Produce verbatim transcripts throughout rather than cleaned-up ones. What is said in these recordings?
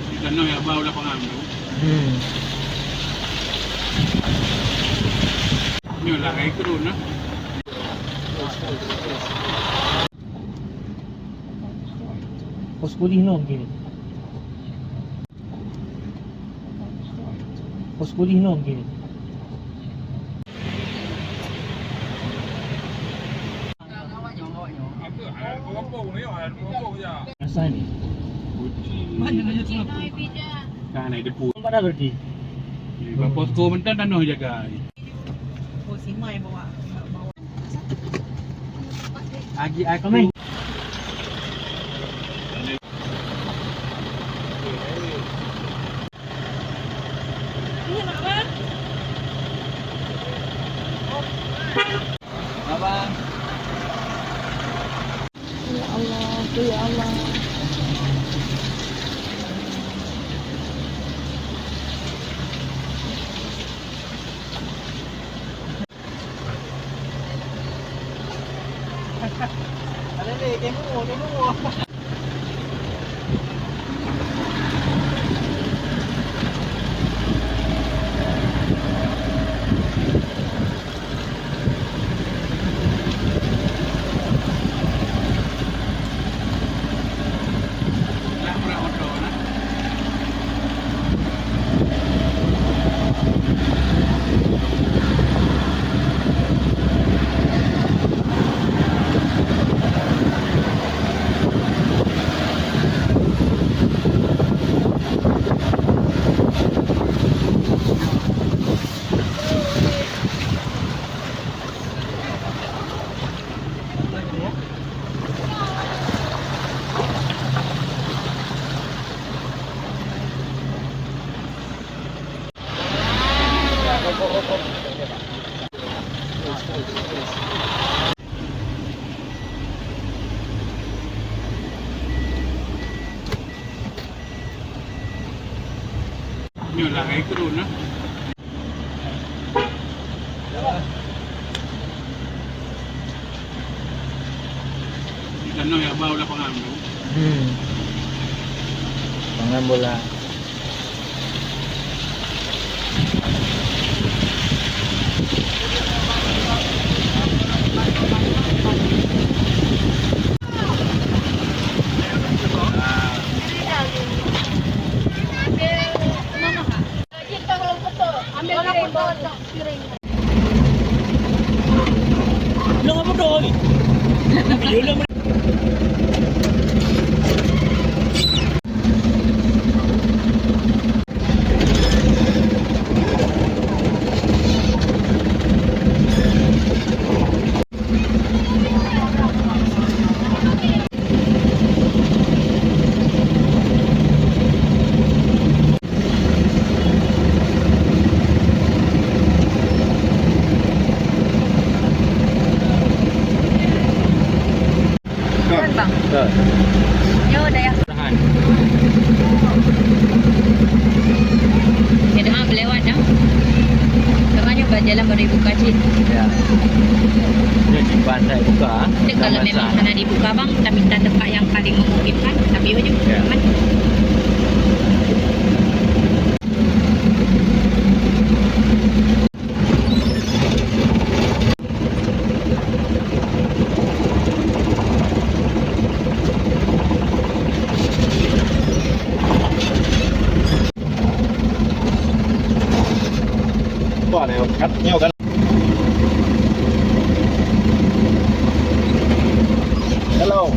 Di tanoh ya bau lapangan tu. Hmm. Nyoe lah, hai turun lah. Pos polisi nyoe kiri. Pos polisi nyoe kiri. Asal ni. Kan ada depu. Nampak dah berarti. Di bawah posko mentang tanoh jaga. Oh, simai bawa, bawa. Haji aku. Abang. Ya Allah, ya Allah. Nyoe lah, hai turun lah. Di tanoh ya bau lapangan tu. Hmm. Lapangan bola. Kan, Bang? Betul. Nyoe dayah Tahan. Nyoe teuma beulewat dah. Karena nyoe bak jalan baru dibuka cit. Ya. Nyoe jimpan saya buka. Cit kalau memang hana dibuka, Bang, kita minta tempat yang paling memungkinkan, tapi ujung. Ya. Aman. Wah, nyoe kan, nyoe kan. Hello.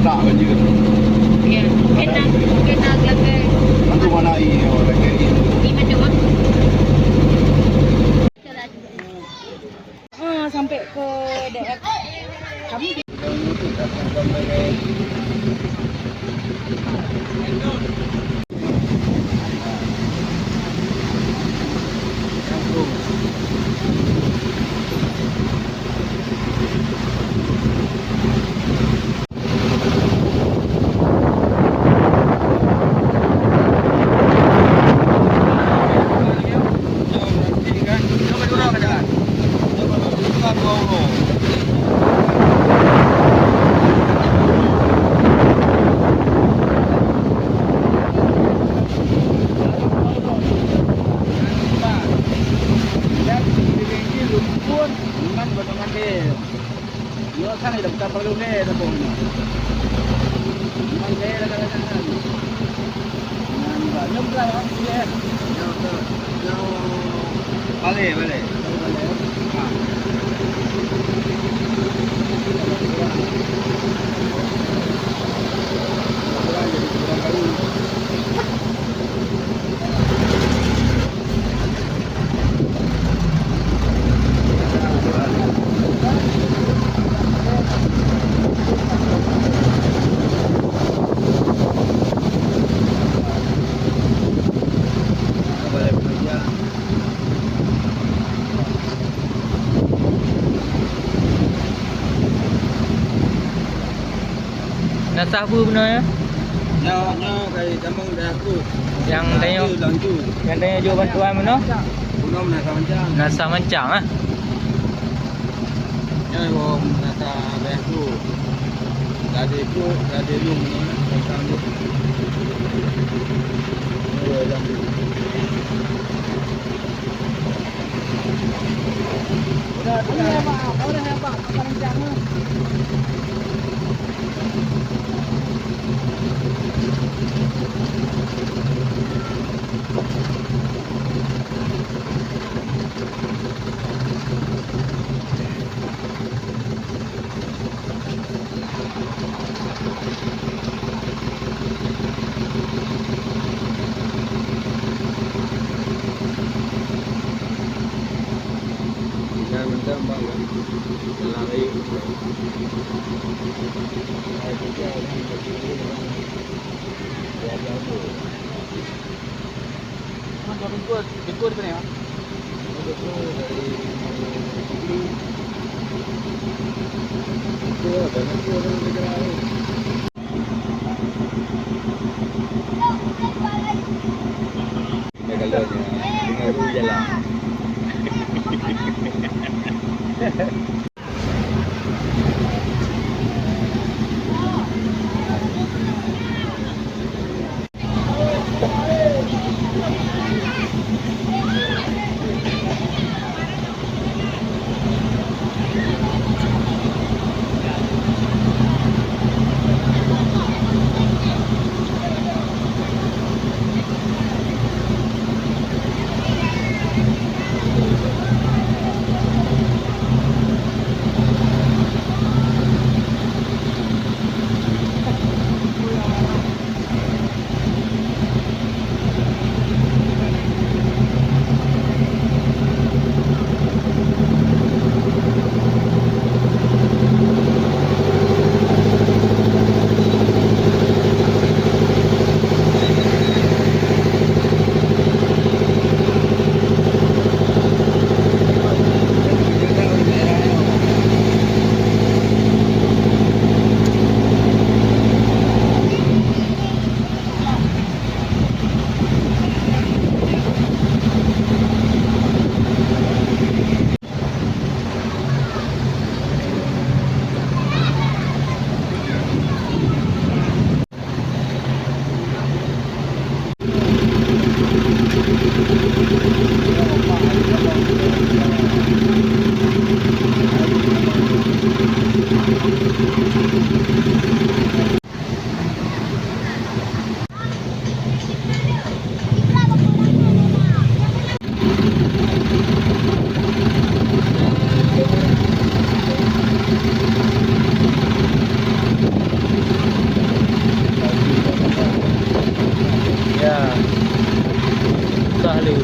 Nak kan je. Ya, mungkin nak, mungkin nak lagi. Tentu mana i, oh, lagi i. Di macam apa? Ah, sampai ke daerah kami. Nyoe sang idong ka peureulée saboh nyoe. Memang gaya lagak-lagak kan. Nah, ni bah, nyoe bukan orang dia. Nyoe, nyoe, nyoe. Balai, balai. Balai, balai. Ha. Orang jadi orang baru. Na sah peue bunoe, ya? Nyoe, nyoe kai tamong dah aku. Nyang tanyoe, nyang tanyoe jok bantuan bunoe? Bunoe meunasah mancang. Meunasah mancang, ah. Nyoe woe meunasah dah aku. Tadi tu, tadi lu ni, tentang tu. Nyoe dah. Beda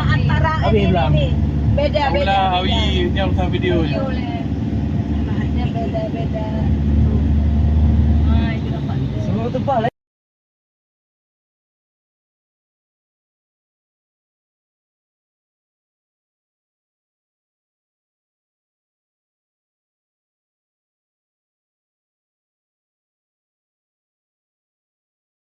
antara ini, ini. Beda, beda, beda. Awi, ini yang video. Video leh. Beda, beda. Semua tempat